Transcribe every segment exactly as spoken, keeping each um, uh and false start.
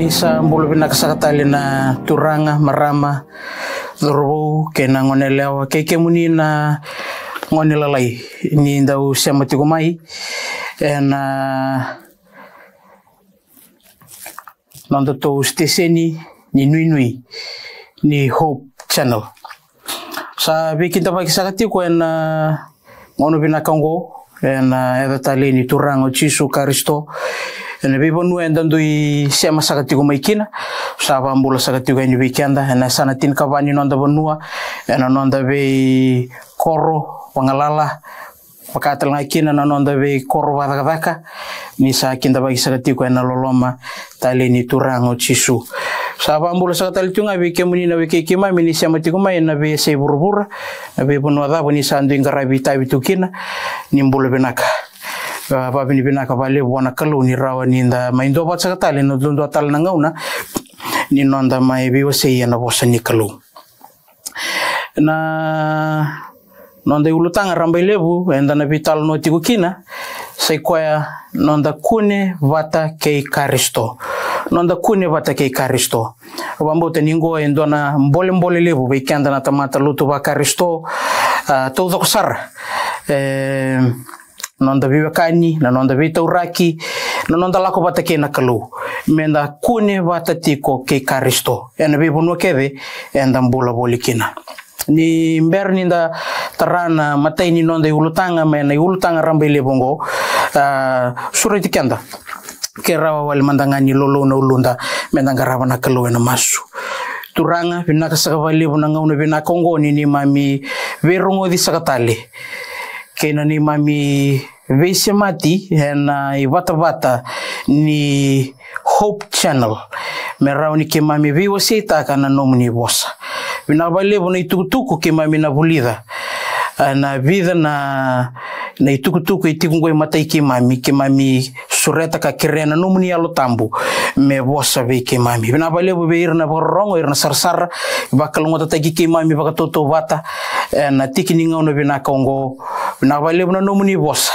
Sa bula vinaka saka tale na turaga, marama, cauravou kei na goneyalewa kei kemuni na gone lalai ni dau sema tiko mai ena nodatou siteseni ni nuinui ni Hope Channel. Sa veikidavaki saka tiko ena gauna vinaka oqo ena yaca talei ni Turaga o Jisu Karisito ena veivanua eda dui sema saka tiko mai kina. Sa vabula saka tiko yani vei keda ena yasana tinikava ni noda vanua, ena noda veikoro vagalala, vaka tale ga kina na noda veikoro vakacakacaka, ni sa kidavaki saka tiko ena loloma talei ni Turaga o Jisu. Sa vabula saka tale tiko ga vei kemuni na wekai keimami ni sema tiko mai ena veiyasai vuravura, na veivanua cava ni sa dui qaravi itavi tu kina, ni bula vinaka. Vavinavinaka valevu vua na Kalou ni rawa ni da mai duavata saka tale ena duadua tale na gauna ni noda mai veiwasei ena vosa ni Kalou. Na noda iulutaga rabailevu eda na veitalanoa tiko kina sa i koya noda kune vata kei Karisito. Noda kune vata kei Karisito. Au vakabauta ni qo e dua na bolebole levu vei keda na tamata lotu vaKarisito, a, taucoko sara. E, noda veiwekani, na noda veitauraki, na noda lako vata kei na Kalou. Meda kune vata tiko kei Karisito ena veivanua kece eda bula voli kina. Ni bera ni da tara na imatai ni noda iulutaga mai na iulutaga rabailevu oqo, a, sureti keda ke rawa wale mada ga ni lolou na uluda, meda qarava na Kalou ena masu. Turaga, vinaka saka valevu na gauna vinaka oqo ni neimami veirogoci saka tale kei na neimami veisemati ena ivatavata ni Hope Channel, me rawa ni keimami veiwaseitaka na nomuni vosa. Vinaka valevu na itukutuku keimami na vulica, a, na vica na, na itukutuku e tiko qo e matai keimami, keimami sureta ka kerea na nomuni Yalo Tabu me vosa vei keimami. Vinaka valevu vei ira na vakarorogo, ira na sarasara, vakalougatataki keimami vakatautauvata ena tiki ni gauna vinaka oqo. Vinaka valevu na nomuni vosa.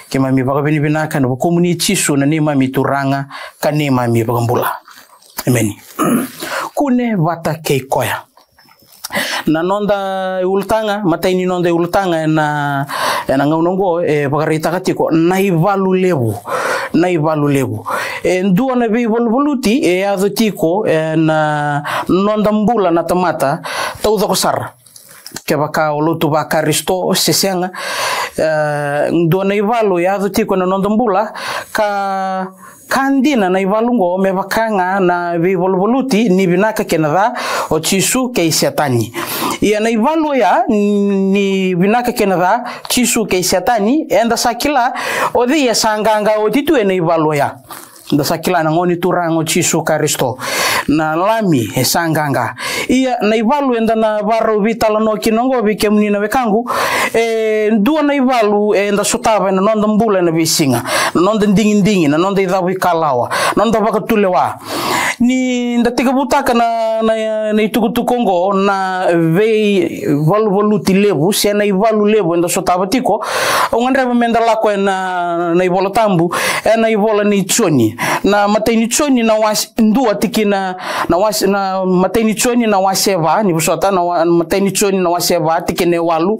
Keimami vakavinavinaka ena vukumuni Jisu na neimami Turaga ka neimami iVakabula. Emeni. Kune vata kei koya. Na noda iulutaga, matai ni noda iulutaga ena, ena gauna oqo e vakaraitaka tiko na ivalu levu. Na ivalu levu. E dua na veivaluvaluti e yaco tiko ena noda bula na tamata taucoko sara. Kevaka o lotu vaKarisito se sega, e dua na ivalu e yaco tiko ena noda bula ka, ka dina na ivalu oqo me vaka ga na veivaluvaluti ni vinaka kei na ca, o Jisu kei Setani. Ia na ivalu oya ni vinaka kei na ca, Jisu kei Setani, eda sa kila o cei e sa qaqa oti tu ena ivalu oya. Da sa kila na Gone Turaga o Jisu Karisito, na Lami e sa qaqa. Ia na ivalu eda na vakarau veitalanoa kina oqo vei kemuni na wekaqu, e dua na ivalu eda sotava ena noda bula ena veisiga, na noda digidigi, na noda icavuikalawa, na noda vakatulewa. Ni da tekivutaka na, na, na itukutuku oqo, na veivaluvaluti levu se na ivalu levu eda sotava tiko, au gadreva meda lako ena, na iVola Tabu, ena ivola nei Joni. Na imatai ni Joni na wase dua tikina, na wase, na imatai ni Joni na wase va, ni vosota, na wa-, imatai ni Joni na wase va tikina e walu.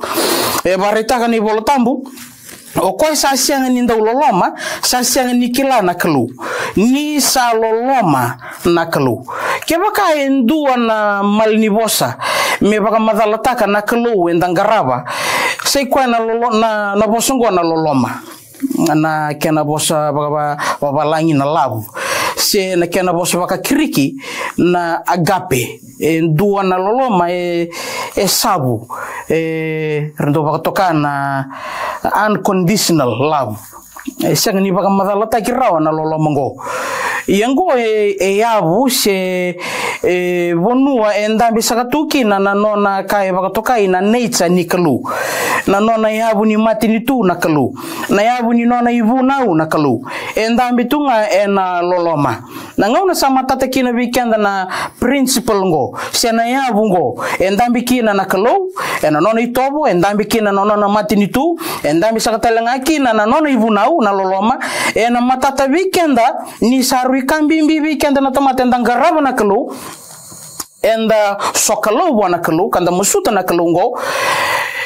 E vakaraitaka na iVola Tabu, o koya sa sega ni dau loloma, sa sega ni kila na Kalou. Ni sa loloma na Kalou. Kevaka e dua na malanivosa me vakamacalataka na Kalou eda qarava, sa i koya na lolo-, na, na vosa oqo na loloma. Na kena vosa vaka-, va-, vavalagi na love, se na kena vosa vakaKiriki na agape. E dua na loloma e, e savu, e, era dau vakatoka na unconditional love. E sega ni vakamacalataki rawa na loloma oqo. Ia oqo e, e yavu se, e, vanua e dabe saka tu kina na nona ka e vakatokai na nature ni Kalou. Na nona yavu ni matanitu na Kalou. Na yavu ni nona ivunau na Kalou. E dabe tu ga ena loloma. Na gauna sa matata kina vei keda na principle oqo, se na yavu oqo, e dabe kina na Kalou, ena nona itovo, e dabe kina na nona matanitu, e dabe saka tale ga kina na nona ivunau na loloma. Ena matata vei keda ni sa rui ka bibi vei keda na tamata eda qarava na Kalou, eda sokalou vua na Kalou, ka da masuta na Kalou oqo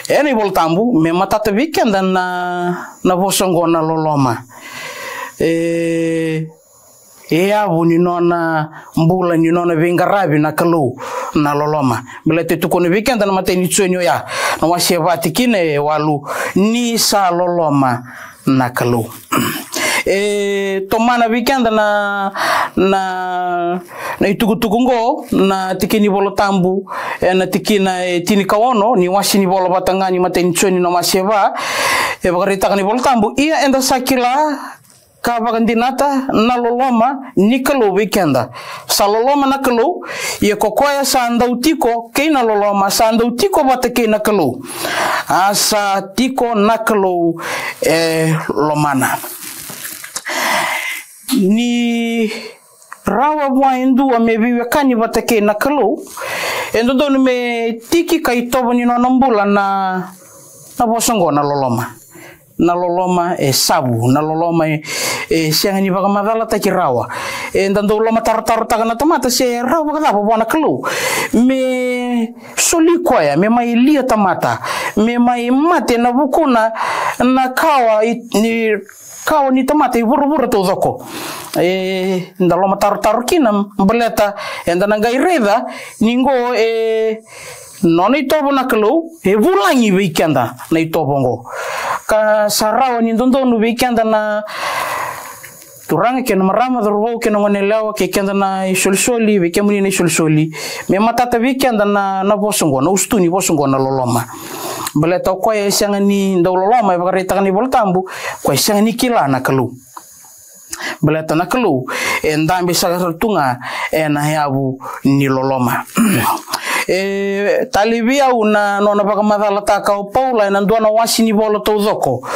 ena iVola Tabu, me matata vei keda na, na vosa oqo na loloma. E, e yavu ni nona bula, ni nona veiqaravi na Kalou na loloma. Baleta e tukuna vei keda na imatai ni Joni oya, na wase e va tikina e walu, ni sa loloma na Kalou. E tomana vei keda na, na, na itukutuku oqo, na tikina ni iVola Tabu, ena tikina e tinikaono ni wase ni vola vata ga ni imatai ni Joni na wase e va, e vakaraitaka na iVola Tabu, ia eda sa kila ka vakadinata na loloma ni Kalou vei keda. Sa loloma na Kalou, ia ko koya sa dau tiko kei na loloma, sa dau tiko vata kei na Kalou. A sa tiko na Kalou e lomana. Ni rawa vua e dua me veiwekani vata kei na Kalou, e dodonu me tiki ka itovo ni nona bula na, na vosa oqo na loloma. Na loloma e savu, na loloma e, e sega ni vakamacalataki rawa. Eda dau lomatarotarotaka na tamata se rawa vakacava vua na Kalou me soli koya, me mai lia tamata, me mai mate ena vukuna na kawa i, ni, kawa ni tamata i vuravura taucoko. E, da lomatarotaro kina baleta eda na qai raica ni qo e nona itovo na Kalou, e vulagi vei keda na itovo oqo. Ka sa rawa ni dodonu vei keda na turaga kei na marama, cauravou kei na goneyalewa, kei keda na isolisoli, vei kemuni na isolisoli, me matata vei keda na, na vosa oqo, na usutu ni vosa oqo na loloma. Baleta o koya e sega ni dau loloma, e vakaraitaka na iVola Tabu, koya e sega ni kila na Kalou. Baleta na Kalou e dabe saka tu ga ena yavu ni loloma. E talei vei au na nona vakamacalataka o Paula ena dua na wase ni vola taucoko,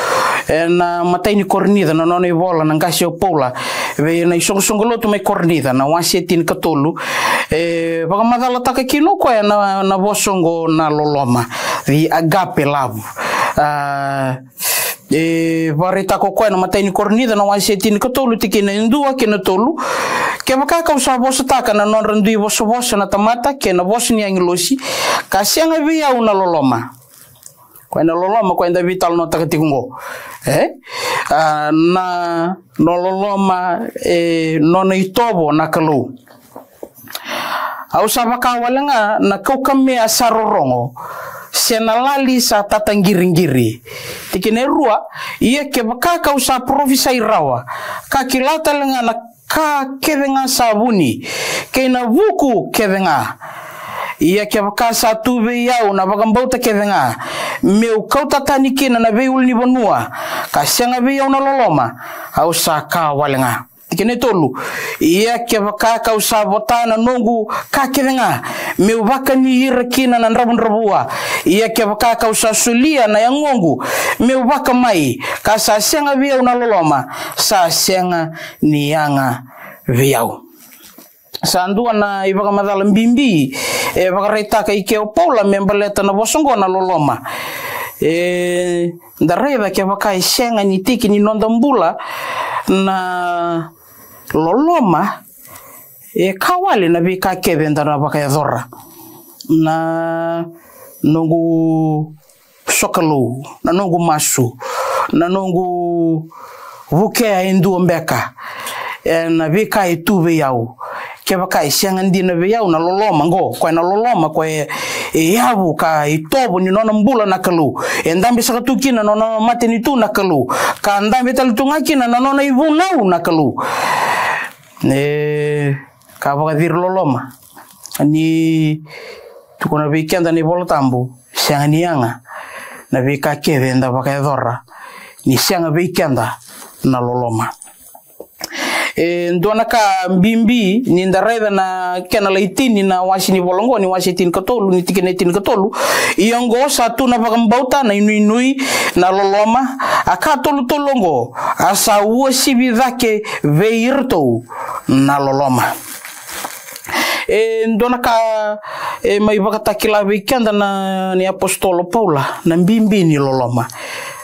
ena imatai ni Korinica, na nona ivola na qase o Paula vei na isoqosoqo lotu mai Korinica, na wase e tinikatolu. E vakamacalataka kina o koya na, na vosa oqo na loloma, the agape love. A, e vakaraitaka o koya na imatai ni Korinica na wase e tinikatolu, tikina e dua kei na tolu. Kevaka kau sa vosataka na nodra dui vosavosa na tamata kei na vosa ni agilosi, ka sega vei au na loloma. Koya na loloma koya eda veitalanoataka tiko oqo. E? A, na, na loloma, e, nona itovo na Kalou. Au sa vaka wale ga na kaukamea sa rorogo, se na lali sa tataqiriqiri. Tikina e rua, ia kevaka kau sa parofisai rawa, ka kila tale ga na ka kece ga sa vuni, kei na vuku kece ga. Ia kevaka sa tu vei au na vakabauta kece ga, meu kauta tani kina na veiulunivanua, ka sega vei au na loloma, au sa ka wale ga. Tikina e tolu, ia kevaka kau sa vota na noqu ka kece ga, meu vakani ira kina na dravudravua. Ia kevaka kau sa solia na yagoqu, meu vakamai, ka sa sega vei au na loloma, sa sega ni yaga vei au. Sa dua na ivakamacala bibi e vakaraitaka i ke o Paula me baleta na vosa oqo na loloma. E, da raica kevaka e sega ni tiki ni noda bula na loloma, e ka wale na veika kece eda na vakayacora. Na noqu sokalou, na noqu masu, na noqu vukea e dua beka, e, na veika e tu vei au. Kevaka e sega dina vei au na loloma oqo, koya na loloma koya e, e yavu ka itovo ni nona bula na Kalou. E dabe saka tu kina na nona matanitu na Kalou, ka dabe tale tu ga kina na nona ivunau na Kalou. E ka vakaciri loloma. Ni tukuna vei keda na iVola Tabu, sega ni yaga na veika kece eda vakayacora ni sega vei keda na loloma. E dua na ka bibi ni da raica na kena lai tini na wase ni vola oqo, ni wase tinikatolu, ni tikina e tinikatolu. Ia oqo sa tu na vakabauta, na inuinui, na loloma, a ka tolutolu oqo, a sa uasivi cake vei iratou na loloma. E dua na ka e mai vakatakila vei keda na ni apositolo Paula, na bibi ni loloma.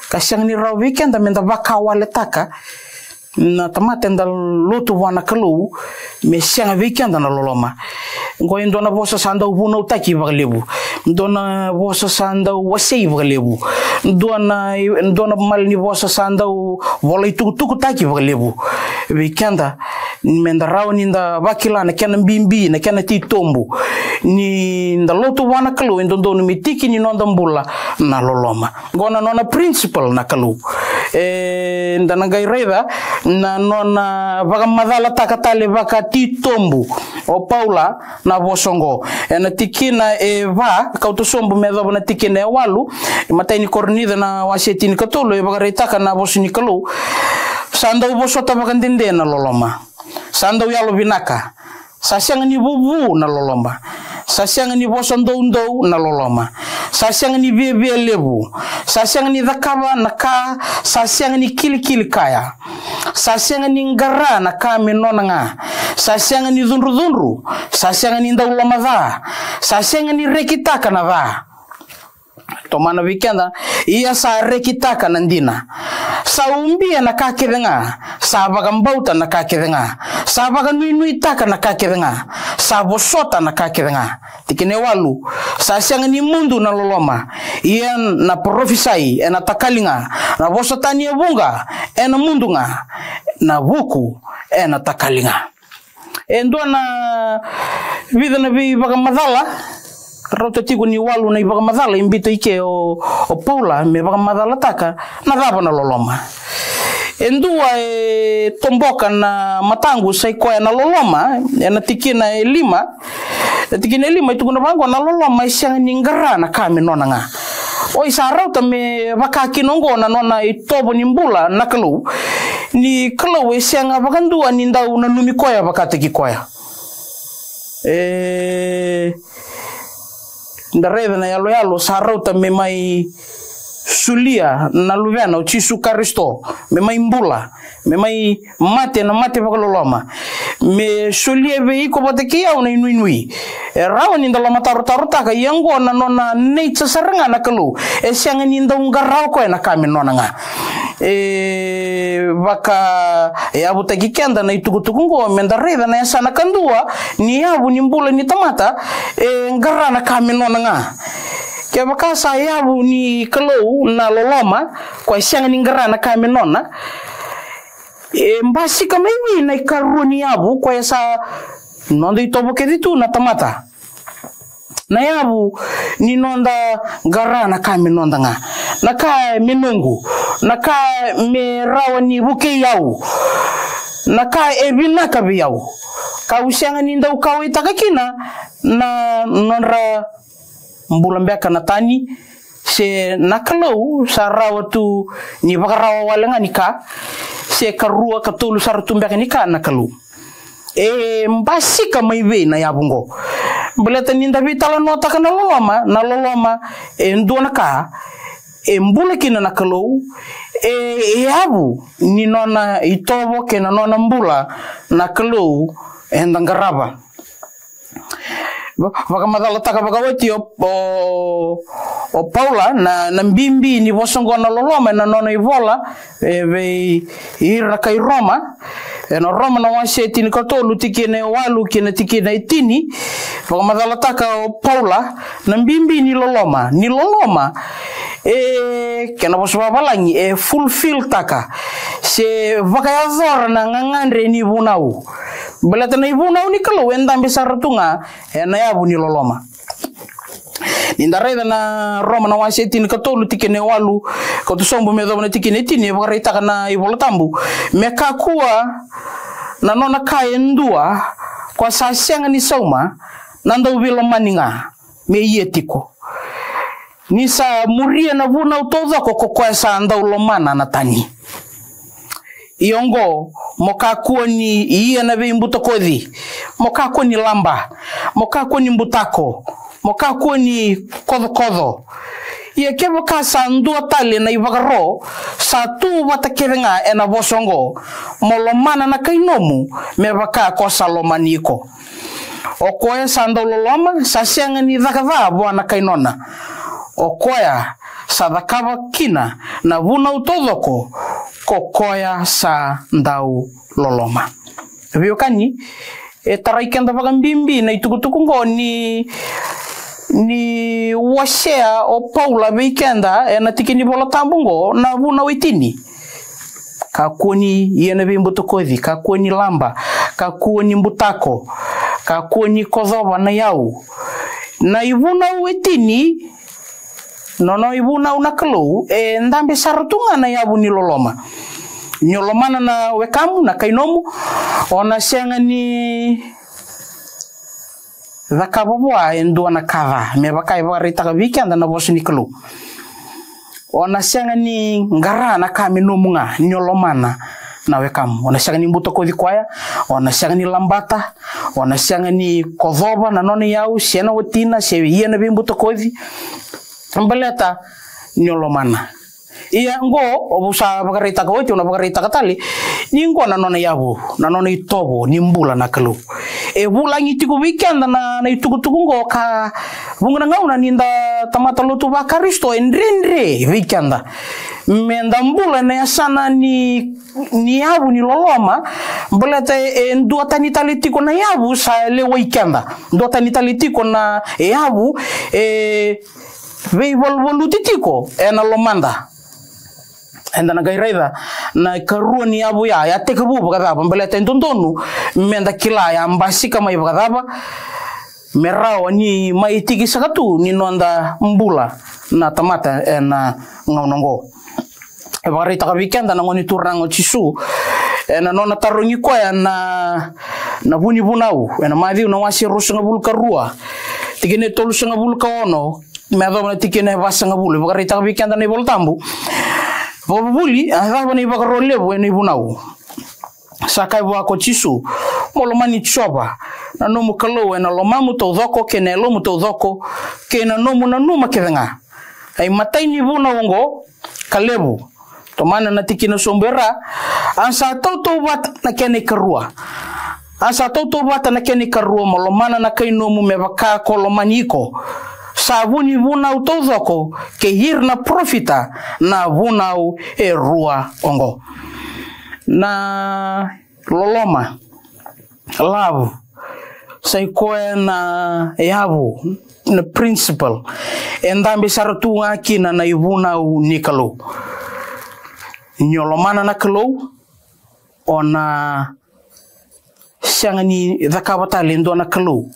Ka sega ni rawa vei keda me da vakawaletaka na tamata eda lotu vua na Kalou, me sega vei keda na loloma. Qo e dua na vosa sa dau vunautaki vakalevu, dua na vosa sa dau wasei vakalevu, dua na, dua na mala ni vosa sa dau vola itukutukutaki vakalevu vei keda, me da rawa ni da vakila na kena bibi, na kena titobu. Ni da lotu vua na Kalou, e dodonu me tiki ni noda bula na loloma. Qo na nona principle na Kalou. E da na qai raica na nona vakamacalataka tale vakatitobu o Paula na vosa oqo. Ena tikina e va, kauta sobu me yacova na tikina e walu, e matai ni Korinica na wase tinikatolu, e vakaraitaka na vosa ni Kalou. Sa dau vosota vakadede na loloma. Sa dau yalovinaka. Sa sega ni vuvu na loloma. Sa sega ni vosa doudou na loloma. Sa sega ni viavia levu. Sa sega ni cakava na ka, sa sega ni kilikili kaya. Sa sega ni qara na ka me nona ga. Sa sega ni cudrucudru. Sa sega ni dau loma ca. Sa sega ni rekitaka na ca. Tomana vei keda, ia sa rekitaka na dina. Sa ubia na ka kece ga, sa vakabauta na ka kece ga, sa vakanuinuitaka na ka kece ga, sa vosota na ka kece ga. Tikina e walu, sa sega ni mudu na loloma, ia na parofisai ena takali ga, na vosa tani e vuqa ena mudu ga, na vuku ena takali ga. E dua na vica na veivakamacala, rauta tiko ni walu na ivakamacala e biuta i ke o, o Paula me vakamacalataka na cava na loloma. E dua e toboka na mataqu sa i koya na loloma, ena tikina e lima, na tikina e lima e tukuna vaqo, na loloma e sega ni qara na ka me nona ga. Oi, sa rauta me vaka kina oqo na nona itovo ni bula na Kalou, ni Kalou e sega vakadua ni dau nanumi koya vakataki koya. E da raica na yaloyalo sa rauta me mai solia na Luvena o Jisu Karisito, me mai bula, me mai mate na mate vakaloloma, me solia vei iko vata kei au na inuinui. E rawa ni da lomatarotarotaka, ia oqo na nona nature sara ga na Kalou, e sega ni dau qara o koya na ka me nona ga. E vaka e yavutaki keda na itukutuku oqo, me da raica na yasana kadua ni yavu ni bula ni tamata, e qara na ka me nona ga. Kevaka sa yavu ni Kalou na loloma, koya e sega ni qara na ka me nona, e basika mai vei na ikarua ni yavu, koya sa noda itovo kece tu na tamata. Na yavu ni noda qara na ka me noda ga, na ka me noqu, na ka me rawa ni vukei au, na ka e vinaka vei au. Ka au sega ni dau kauwaitaka kina na nodra bula beka na tani, se na Kalou sa rawa tu ni vakarawa wale ga ni ka, se karua katolu sara tu beka ni ka na Kalou. E basika mai vei na yavu oqo? Baleta ni da veitalanoataka na loloma, na loloma e dua na ka e bula kina na Kalou, e yavu ni nona itovo kei na nona bula na Kalou eda qarava. Va-, vakamacalataka vakaoti o, o, o Paula na, na bibi ni vosa oqo na loloma ena nona ivola e vei ira na kai Roma. Ena Roma na wase tinikatolu, tikina e walu kei na tikina e tini, vakamacalataka o Paula na bibi ni loloma. Ni loloma, e, kena vosa vavalagi, e fulfilltaka se vakayacora na gagadre ni vunau. Baleta na ivunau ni Kalou e dabe sara tu ga ena yavu ni loloma. Ni da raica na Roma na wase tinikatolu, tikina e walu, kauta sobu me yacova na tikina e tini, e vakaraitaka na iVola Tabu: Me kakua na nona ka e dua, ko sa sega ni sauma, na dau veilomani ga me ia tiko. Ni sa muria na vunau taucoko ko koya sa dau lomana na tani. Ia oqo, mo kakua ni ia na veibutakoci, mo kakua ni laba, mo kakua ni butako, mo kakua ni kocokoco. Ia kevaka sa dua tale na ivakaro, sa tu vata kece ga ena vosa oqo, mo lomana na kai nomu me vaka ko sa lomani iko. O koya sa dau loloma sa sega ni caka ca vua na kai nona. O koya sa cakava kina na vunau taucoko, ko koya sa dau loloma. Veiwekani, e tarai keda vakabibi na itukutuku oqo ni, ni wasea o Paula vei keda ena tiki ni Vola Tabu oqo na vunau e tini. Kakua ni ia na veibutakoci, kakua ni laba, kakua ni butako, kakua ni kocova na iyau. Na ivunau e tini, nona ivunau na Kalou, e dabe sara tu ga na yavu ni loloma. Ni o lomana na wekamu, na kai nomu, o na sega ni cakava vua e dua na ka ca, me vaka e vakaraitaka vei keda na vosa ni Kalou. O na sega ni qara na ka me nomu ga ni o lomana na wekamu. O na sega ni butakoci koya, o na sega ni labata, o na sega ni kocova na nona iyau, se na watina, se ia na veibutakoci. Baleta ni o lomana. Ia oqo, au sa vakaraitaka oti, au na vakaraitaka tale, ni oqo na nona yavu, na nona itovo ni bula na Kalou. E vulagi tiko vei keda na, na itukutuku oqo ka vuqa na gauna ni da tamata lotu vaKarisito, e dredre vei keda me da bula ena yasana ni, ni yavu ni loloma, baleta e, e duatani tale tiko na yavu sa lewai keda. Duatani tale tiko na yavu e veivaluvaluti tiko ena lomada. Eda na qai raica na ikarua ni yavu ya, ya tekivu vakacava, baleta e dodonu me da kila ya basika mai vakacava, me rawa ni mai tiki saka tu ni noda bula na tamata ena gauna oqo. E vakaraitaka vei keda na Gone Turaga o Jisu ena nona tarogi koya na, na vunivunau, ena Maciu na wase ruasagavulu ka rua, tikina e tolusagavulu ka ono me yacova na tikina e vasagavulu. E vakaraitaka vei keda na iVola Tabu. Vakavuvuli, a cava na ivakaro levu ena ivunau? Sa kaya vua ko Jisu, mo lomani Jiova na nomu Kalou ena lomamu taucoko, kei na yalomu taucoko, kei na nomu nanuma kece ga. A imatai ni vunau oqo ka levu. Tomana na tikina sobu e ra, a sa tautauvata na kena ikarua. A sa tautauvata na kena ikarua, mo lomana na kai nomu me vaka ko lomani iko. Sa vu ni vunau taucoko kei ira na parofita na vunau e rua oqo. Na loloma, love, sa i koya na yavu, na principle e dabe sara tu ga kina na ivunau ni Kalou. Ni o lomana na Kalou, o na sega ni cakava tale e dua na kalou.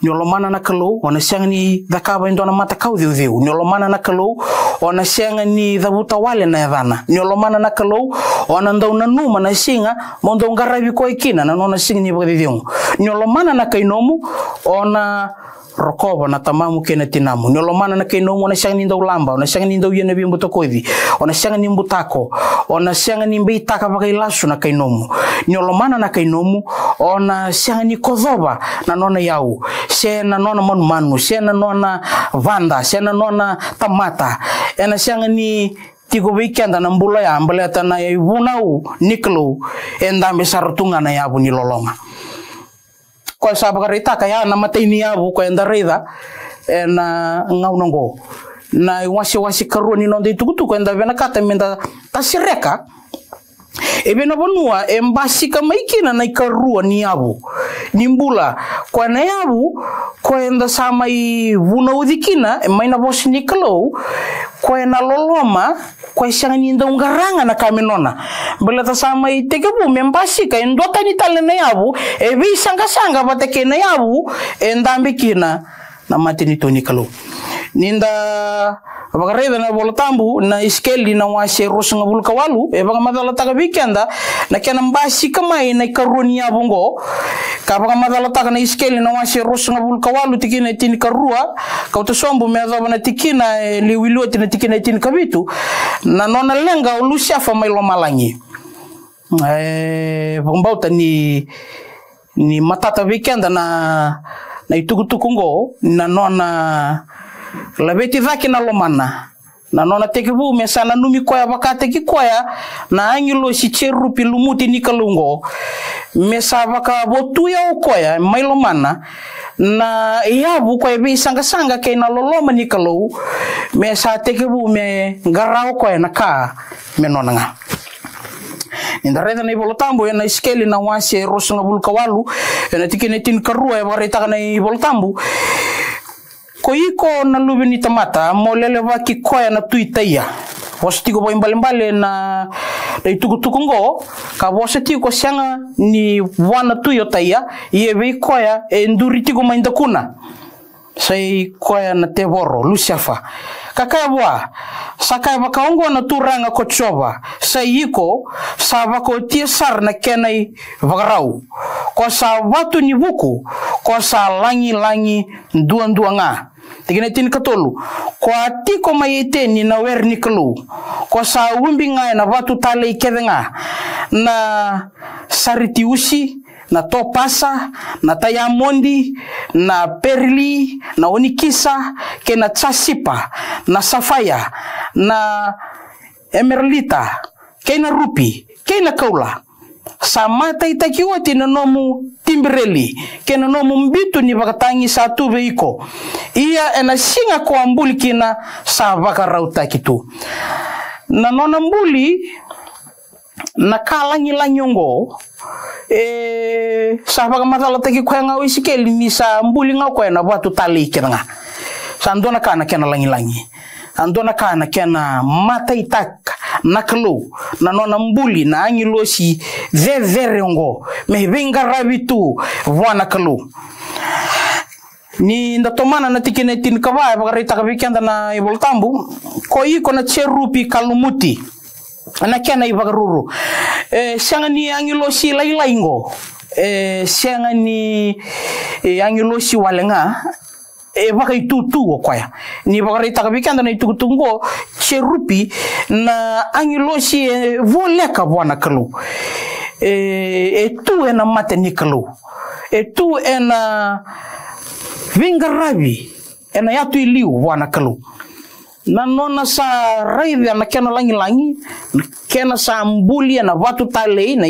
Ni o lomana na Kalou, o na sega ni cakava e dua na matakau ceuceu. Ni o lomana na Kalou, o na sega ni cavuta wale na yacana. Ni o lomana na Kalou, o na dau nanuma na siga mo dau qaravi koya kina, na nona siga ni vakacecegu. Ni o lomana na kai nomu, o na rokova na tamamu kei na tinamu. Ni o lomana na kai nomu, o na sega ni dau laba, o na sega ni dau ia na veibutakoci, o na sega ni butako, o na sega ni beitaka vakailasu na kai nomu. Ni o lomana na kai nomu, o na sega ni kocova na nona iyau, se na nona manumanu, se na nona vada, se na nona tamata. E na sega ni tiko vei keda na bula ya, baleta na ivunau ni Kalou e dabe sara tu ga na yavu ni loloma. Koya sa vakaraitaka ya na matai ni yavu koya eda raica ena gauna oqo. Na iwasewase karua ni noda itukutuku eda vinakata meda tasereka. E vei na vanua e basika mai kina na ikarua ni yavu ni bula? Koya na yavu koya eda sa mai vunauci kina mai na vosa ni Kalou, koya na loloma, koya sega ni dau qaraga na ka me nona. Baleta sa mai tekivu me basika e dua tani tale na yavu e veisaqasaqa vata kei na yavu e dabe kina na matanitu ni Kalou. Ni da vakaraica na iVola Tabu, na Isikeli na wase ruasagavulu ka walu, e vakamacalataka vei keda na kena basika mai na ikarua ni yavu oqo. Ka vakamacalataka na Isikeli na wase ruasagavulu ka walu, tikina e tinikarua, kauta sobu me yacova na tikina e liwiliwati, na tikina e tinikavitu, na nona leqa o Lusefa mai lomalagi. E vakabauta ni, ni matata vei keda na, na itukutuku oqo, na nona laveti cake na lomana Na nona tekivu me sa nanumi koya vakataki koya na agilosi jerupi lumuti ni Kalou oqo, me sa vakavotuya o koya mai lomana na yavu koya veisaqasaqa kei na loloma ni Kalou, me sa tekivu me qara o koya na ka me nona ga. Ni da raica na iVola Tabu ena Isikeli na wase e ruasagavulu ka walu, ena tikina e tinikarua, e vakaraitaka na iVola Tabu: Ko iko na luve ni tamata, mo lelevaki koya na tui Taia. Vosa tiko vakaibalebale na, na itukutuku oqo, ka vosa tiko sega ni vua na tui o Taia, ia vei koya e duri tiko mai dakuna. Sa i koya na tevoro, Lusefa. Ka kaya vua, sa kaya vaka oqo na Turaga ko Jiova: Sa i iko, sa vakaotia sara na kena ivakarau. Ko sa vatu ni vuku, ko sa lagilagi duadua ga. Tikina e tinikatolu: Ko a tiko mai Eteni na were ni Kalou. Ko sa ubi ga ena vatu talei kece ga, na saritiusi, na topasa, na taiamodi, na perili, na onikisa, kei na jasipa, na safaia, na emeralita, kei na rupi, kei na koula. Sa mataitaki oti na nomu tibireli kei na nomu bitu ni vakatagi sa tu vei iko. Ia ena siga ko a buli kina sa vakarautaki tu. Na nona buli na ka lagilagi oqo, e sa vakamacalataki koya ga o Isikeli ni sa buli ga o koya na vatu talei kece ga. Sa dua na ka na kena lagilagi. A dua na ka na kena mataitaka na Kalou, na nona buli na agilosi cecere oqo, me veiqaravi tu vua na Kalou. Ni da tomana na tikina e tinikava, e vakaraitaka vei keda na iVola Tabu: Ko iko na jerupi ka lumuti, na kena ivakaruru. E sega ni agilosi lailai oqo. E sega ni, e, agilosi wale ga. E vakaitutu o koya. Ni vakaraitaka vei keda na itukutuku oqo, jerupi na agilosi e voleka vua na Kalou. E, e tu ena mata ni Kalou. E tu ena veiqaravi ena yatu i liu vua na Kalou. Na nona sa raica na kena lagilagi, na kena sa buli ena vatu talei na,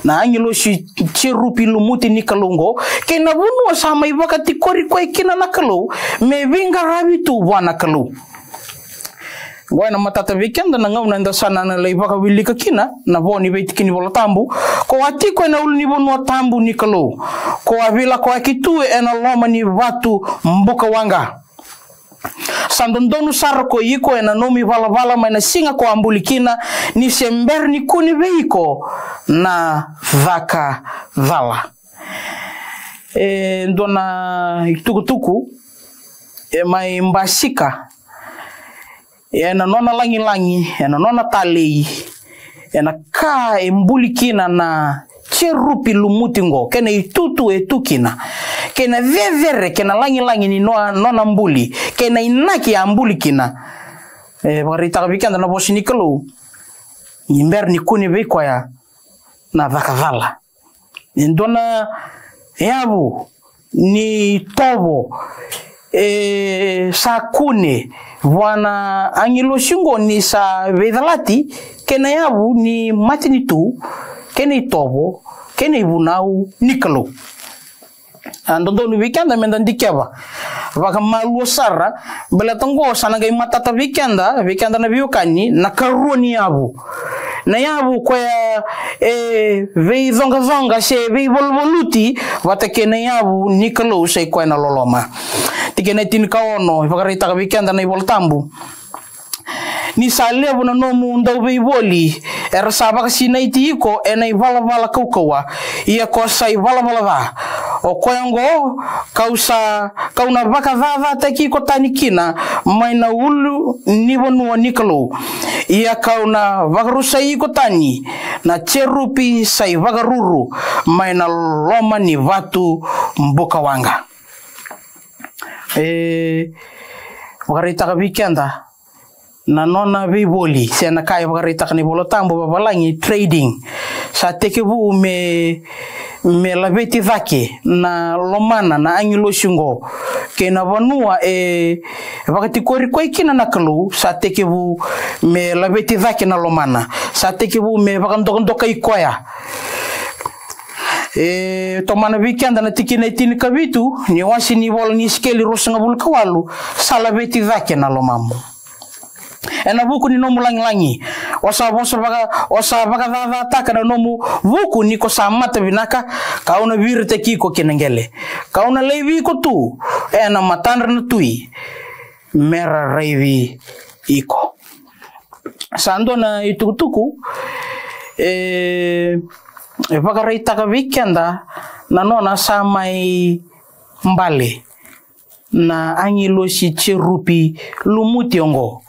na agilosi jerupi lumuti ni Kalou oqo, kei na vanua sa mai vakatikori koya kina na Kalou me veiqaravi tu vua na Kalou. Oqo ena matata vei keda na gauna eda sa na lai vakawilika kina na vo ni veitiki ni Vola Tabu: Ko a tiko ena ulunivanua tabu ni Kalou, ko a veilakoyaki tu ena loma ni vatu bukawaqa. Sa dodonu sara ko iko ena nomu ivalavala mai na siga ko a buli kina, ni se bera ni kune vei iko na caka cala. E dua na itukutuku e mai basika ena nona lagilagi, ena nona talei, ena ka e buli kina na jerupi lumuti oqo, kei na itutu e tu kina, kei na cecere, kei na lagilagi ni no, nona buli, kei na inaki a buli kina. E vakaraitaka vei keda na vosa ni Kalou ni bera ni kune vei koya na caka cala. E dua na yavu ni tovo e sa kune vua na agilosi oqo ni sa veicalati, kei na yavu ni matanitu, kei na itovo, kei na ivunau ni Kalou. A dodonu vei keda meda dikeva vakamalua sara, baleta oqo sa na qai matata vei keda, vei keda na veiwekani, na karua ni yavu. Na yavu koya e veicoqacoqa se veivaluvaluti vata kei na yavu ni Kalou, sa i koya na loloma. Tikina e tinikaono, e vakaraitaka vei keda na iVola Tabu: Ni sa levu na nomu dauveivoli, era sa vakasinaiti iko ena ivalavala kaukauwa, ia ko sa ivalavala ca. O koya oqo kau sa, kau na vakacacataki iko tani kina mai na ulunivanua ni Kalou, ia kau na vakarusai iko tani na jerupi sa ivakaruru mai na loma ni vatu bukawaqa. E vakaraitaka vei keda na nona veivoli, se na ka e vakaraitaka na iVola Tabu vavalagi trading. Sa tekivu me, me laveti cake na lomana na agilosi oqo, kei na vanua e vakatikori koya kina na Kalou, sa tekivu me laveti cake na lomana, sa tekivu me vakadokadokai koya. E tomana vei keda na tikina e tinikavitu ni wase ni vola ni Isikeli ruasagavulu ka walu, sa laveti cake na lomamu. Ena vuku ni nomu lagilagi, o sa vosa vaka, o sa vakacacataka na nomu vuku ni ko sa mata vinaka, ka'u na viritaki iko ki na qele, ka'u na laivi iko tu ena matadra na tui me ra raici iko. Sa dua na itukutuku e, e vakaraitaka vei keda na nona sa mai bale na agilosi jerupi lumuti oqo,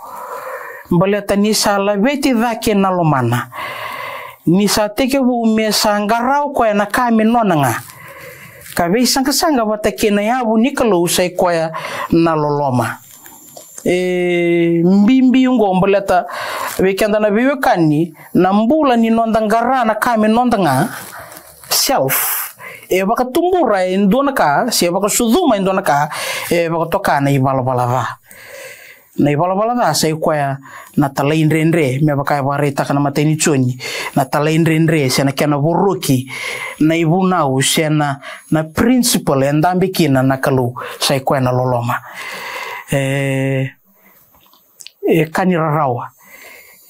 baleta ni sa laveti cake na lomana, ni sa tekivu me sa qara o koya na ka me nona ga, ka veisaqasaqa vata kei na yavu ni Kalou sa i koya na loloma. E bibi oqo baleta vei keda na veiwekani, na bula ni noda qara na ka me noda ga, self, e vakatubura e dua na ka se vakasucuma e dua na ka e vakatoka na ivalavala ca. Na ivalavala ca sa i koya na talaidredre, me vaka e vakaraitaka na imatai ni Joni, na talaidredre se na kena voroki na ivunau se na, na principle e dabe kina na Kalou, sa i koya na loloma. E, e ka ni rarawa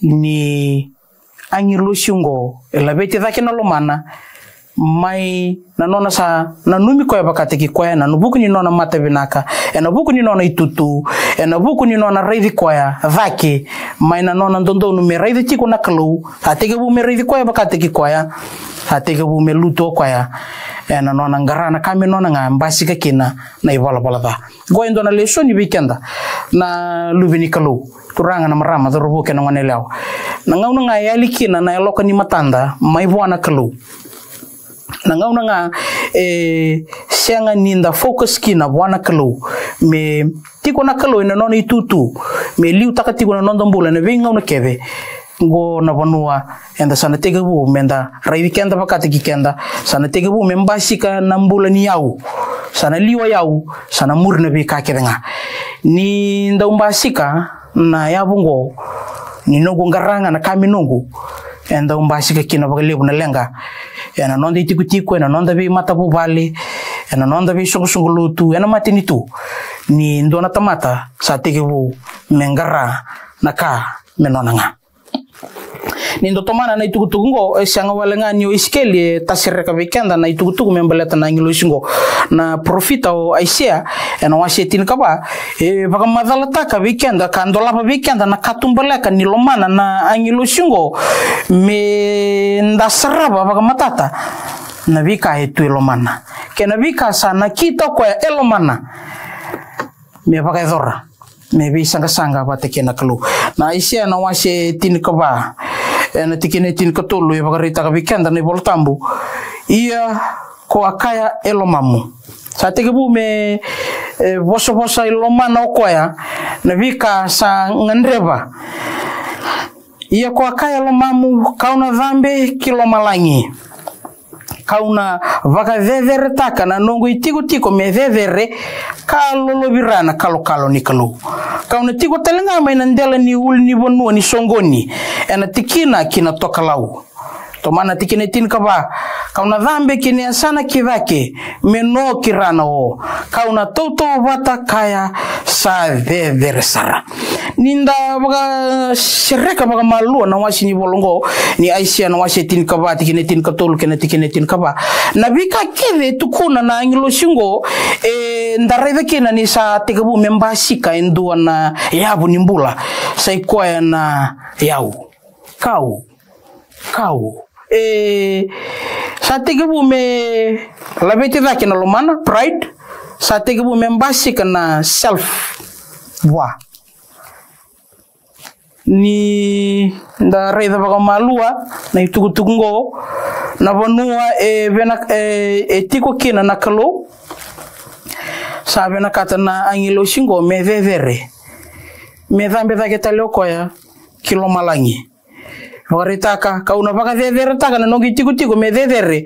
ni agilosi oqo e laveti cake na lomana, mai na nona sa nanumi koya vakataki koya ena vuku ni nona mata vinaka, ena vuku ni nona itutu, ena vuku ni nona raici koya cake, mai na nona dodonu me raici tiko na Kalou, sa tekivu me raici koya vakataki koya, sa tekivu me lutu o koya ena nona qara na ka me nona ga, basika kina na ivalavala ca. Qo e dua na lesoni vei keda na luve ni Kalou, turaga, na marama, cauravou kei na goneyalewa. Na gauna ga e yali kina na yaloka ni matada mai vua na Kalou, na gauna ga e sega ni da focus kina vua na Kalou, me tiko na Kalou ena nona itutu, me liutaka tiko na noda bula ena veigauna kece, qo na vanua eda sa na tekivu me da raici keda vakataki keda, sa na tekivu me basika na bula ni yau, sa na liwa yau, sa na muri na veika kece ga. Ni dau basika na yavu oqo, ni noqu qara ga na ka me noqu, e dau basika kina vakalevu na leqa ena noda itikotiko, ena noda veimatavuvale, ena noda veisoqosoqo lotu, ena matanitu, ni dua na tamata sa tekivu me qara na ka me nona ga. Ni da tomana na itukutuku oqo, e sega wale ga ni o Isikeli e tasereka vei keda na itukutuku me baleta na agilosi oqo. Na parofita o Aisea, ena wase tinikava, e vakamacalataka vei keda ka dolava vei keda na katubaleka ni lomana na agilosi oqo, me da sarava vakamatata na veika e tu e lomana kei na veika sa nakita o koya e lomana me vakayacora, me veisaqasaqa vata kei na Kalou. Na Aisea na wase tinikava, ena tikina e tinikatolu, e vakaraitaka vei keda na iVola Tabu: Ia ko a kaya e lomamu. Sa tekivu me, e, vosavosa e lomana o koya na veika sa gadreva. Ia ko a kaya e lomamu, ka'u na cabe ki lomalagi, ka'u na vakaceceretaka na noqu itikotiko me cecere, ka lolovira na kalokalo ni Kalou, ka'u na tiko tale ga mai na dela ni ulunivanua ni soqoni, ena tikina ki na tokalau. Tomana tikina e tinikava: Ka'u na cabe ki na yasana ki cake, me no ki ra na o, ka'u na tautauvata kaya sa cecere sara. Ni da vakasereka vakamalua na wase ni vola oqo, ni Aisea na wase tinikava, tikina e tinikatolu kei na tikina e tinikava, na veika kece e tukuna na agilosi oqo, e da raica kina ni sa tekivu me basika e dua na yavu ni bula, sa i koya na yau. Ka'u, ka'u. E, sa tekivu me laveti cake na lomana, pride. Sa tekivu me basika na self vua. Ni da raica vakamalua na itukutuku oqo, na vanua e vena, e, e tiko kina na Kalou, sa vinakata na agilosi oqo me cecere, me cabe cake tale o koya ki lomalagi. Vakaraitaka: Ka'u na vakaceceretaka na noqu itikotiko me cecere,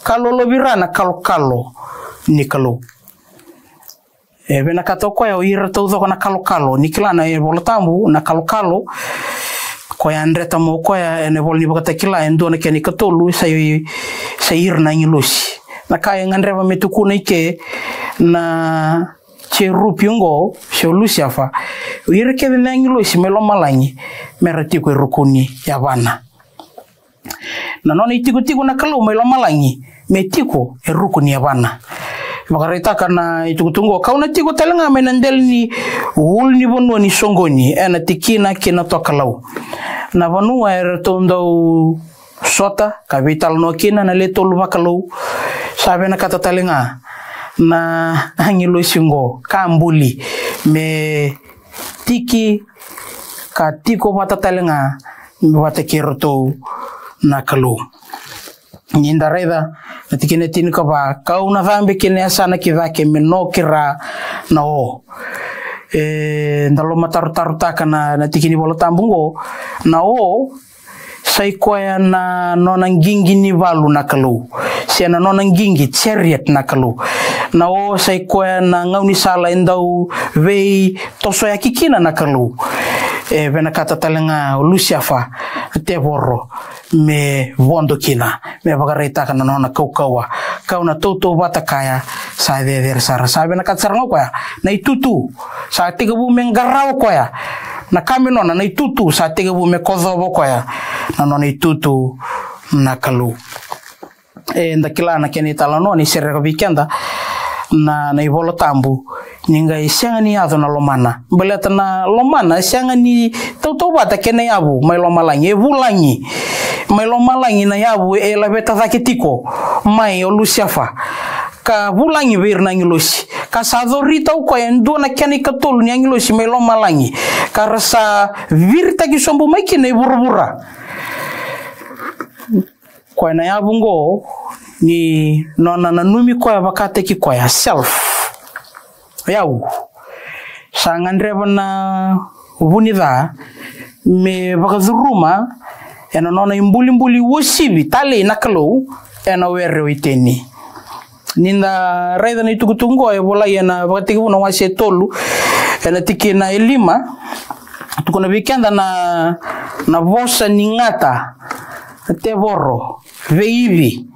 ka lolovira na kalokalo ni Kalou. E vinakata o koya o ira taucoko na kalokalo. Ni kila na iVola Tabu na kalokalo, koya a dreta mai o koya ena ivola ni Vakatakila e dua na kena ikatolu, sa i, sa ira na agilosi. Na ka e gadreva me tukuna i ke na jerupi oqo, se o Lusiafa, o ira kece na agilosi mai lomalagi, mera tiko e ruku ni yavana. Na nona itikotiko na Kalou mai lomalagi me tiko e ruku ni yavana. Vakaraitaka na itukutuku oqo, kau na tiko tale ga mai na dela ni ulunivanua ni soqoni, ena tikina kei na tokalau. Na vanua eratou dau sota ka veitalanoa kina na le tolu vakalou. Sa vinakata tale ga na agilosi oqo ka buli me tiki ka tiko vata tale ga vata kei iratou na Kalou. Ni da raica na tikina e tinikava, kau na cabe ki na yasana ki cake me noki ra na o. E, da lomatarotarotaka na, na tiki ni Vola Tabu oqo, na o, sa i koya na nona qiqi ni valu na Kalou, se na nona qiqi, chariot, na Kalou. Na o sa i koya na gaunisala e dau veitosoyaki kina na Kalou. E vinakata tale ga o Lusiafa, tevoro, me vodo kina, me vakaraitaka na nona kaukauwa. Kau na tautauvata kaya sa cecere sara. Sa vinakata sara ga o koya na itutu. Sa tekivu me qarawa o koya na ka me nona, na itutu sa tekivu me kocova o koya na nona itutu na Kalou. E, da kila na kena italanoa ni sereka vei keda na, na iVola Tabu, ni qai sega ni yaco na lomana. Baleta na lomana e sega ni tautauvata kei na yavu mai lomalagi, e vulagi. Mai lomalagi na yavu e laveta cake tiko mai o Lusiafa, ka vulagi vei ira na agilosi, ka sa corita o koya e dua na kena ikatolu ni agilosi mai lomalagi, ka ra sa viritaki sobu mai kina i vuravura. Koya na yavu oqo ni nona nanumi koya vakataki koya, self. O yau. Sa gadreva na vu ni ca me vakacuruma ena nona ibulibuli uasivi talei na Kalou ena were o Iteni. Ni da raica na itukutuku oqo e volai ena Vakatekivu na wase e tolu, ena tikina e lima, tukuna vei keda na, na vosa ni gata, na tevoro, vei Ivi.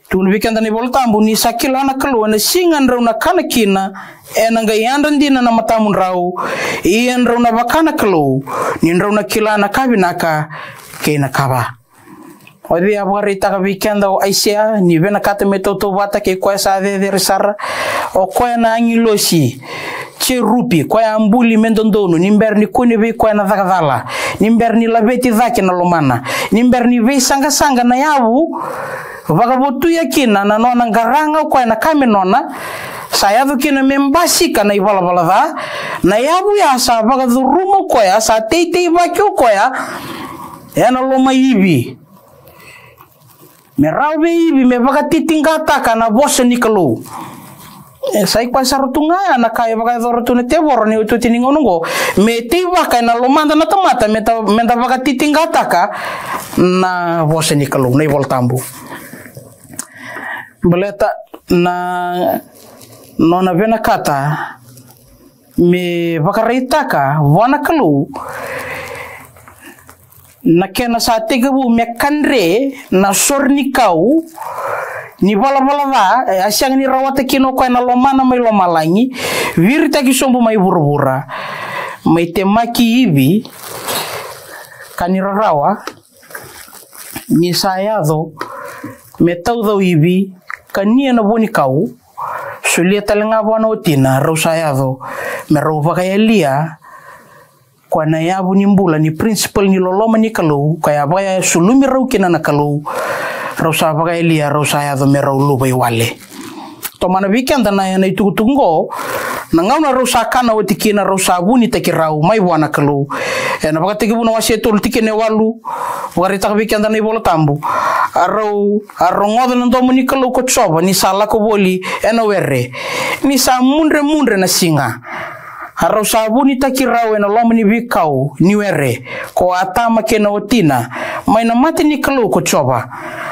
Tukuna vei keda na iVola Tabu ni sa kila na Kalou ena siga drau na kana kina, ena qai yadra dina na matamudrau, ia drau na vaka na Kalou, ni drau na kila na ka vinaka kei na ka va. O cei a vakaraitaka vei keda o Aisea ni vinakata me tautauvata kei koya sa cecere sara? O koya na agilosi, jerupi, koya a buli me dodonu, ni bera ni kune vei koya na caka cala, ni bera ni laveti cake na lomana, ni bera ni veisaqasaqa na yavu, vakavotuya kina na nona qara ga o koya na ka me nona, sa yaco kina me basika na ivalavala ca, na yavu ya sa vakacuruma o koya, sa teiteivaki o koya ena loma i Ivi. Me rawa vei Ivi me vakatitiqataka na vosa ni Kalou. E, sa i koya sara tu ga ya na ka e vakayacora tu na tevoro ni otioti ni gauna oqo, me teivaka ena lomada na tamata, me ta, me da vakatitiqataka na vosa ni Kalou, na iVola Tabu. Baleta na nona vinakata me vakaraitaka vua na Kalou na kena sa tekivu me kadre na sore ni kau ni valavala ca, e, a sega ni rawata kina o koya na lomana mai lomalagi, viritaki sobu mai vuravura, mai temaki Ivi, ka ni rarawa ni sa yaco me taucau Ivi, kania na vuanikau, solia tale ga vua na watina, rau sa yaco me rau vakayalia koya na yavu ni bula ni principle ni loloma ni Kalou, koya a vakasulumi rau kina na Kalou, rau sa vakayalia, rau sa yaco me rau luvawale. Tomana vei keda na, na itukutuku oqo, na gauna rau sa kana oti kina, rau sa vunitaki rau mai vua na Kalou. Ena Vakatekivu na wase e tolu tikina e walu, vakaraitaka vei keda na iVola Tabu. A rau, a rogoca na domo ni Kalou ko Jiova ni sa lako voli ena were, ni sa mudremudre na siga. A rau sa vunitaki rau ena loma ni veikau ni were ko Atama kei na watina mai na mata ni Kalou ko Jiova.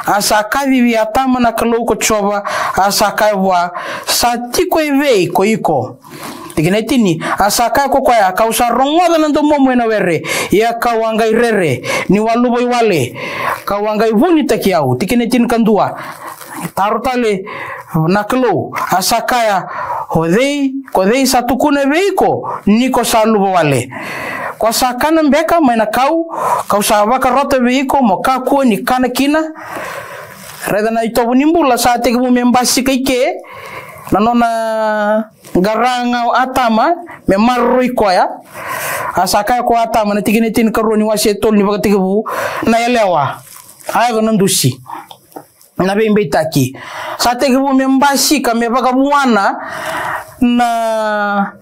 A sa kaci vei Atama na Kalou ko Jiova, a sa kaya vua, "Sa tiko evei ko iko?" Tikina e tini, a sa kaya ko koya, "Kau sa rogoca na domomu ena were, ia kau a qai rere, niu a luvawale, kau a qai vunitaki au." Tikina e tinikadua, taro tale na Kalou, a sa kaya, "O cei, ko cei sa tukuna vei iko ni ko sa luvawale? Ko sa kana beka mai na kau, kau sa vakarota vei iko mo kakua ni kana kina?" Raica na itovo ni bula sa tekivu me basika i ke, na nona qara ga o Atama me maroroi koya. A sa kaya ko Atama, na tikina e tinikarua ni wase e tolu ni Vakatekivu, "Na yalewa, a yaco na dusi, na veibeitaki." Sa tekivu me basika, me vakavuana na,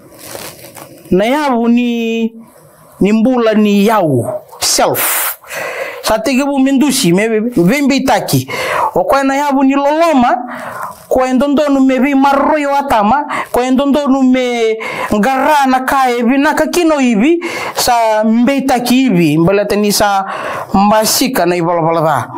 na yavu ni, ni bula ni yau, self. Sa tekivu me dusi, me veibeitaki. O koya na yavu ni loloma, koya e dodonu me veimaroroi o Atama, koya e dodonu me qara na ka e vinaka kina o Ivi, sa beitaki Ivi, baleta ni sa basika na ivalavala ca.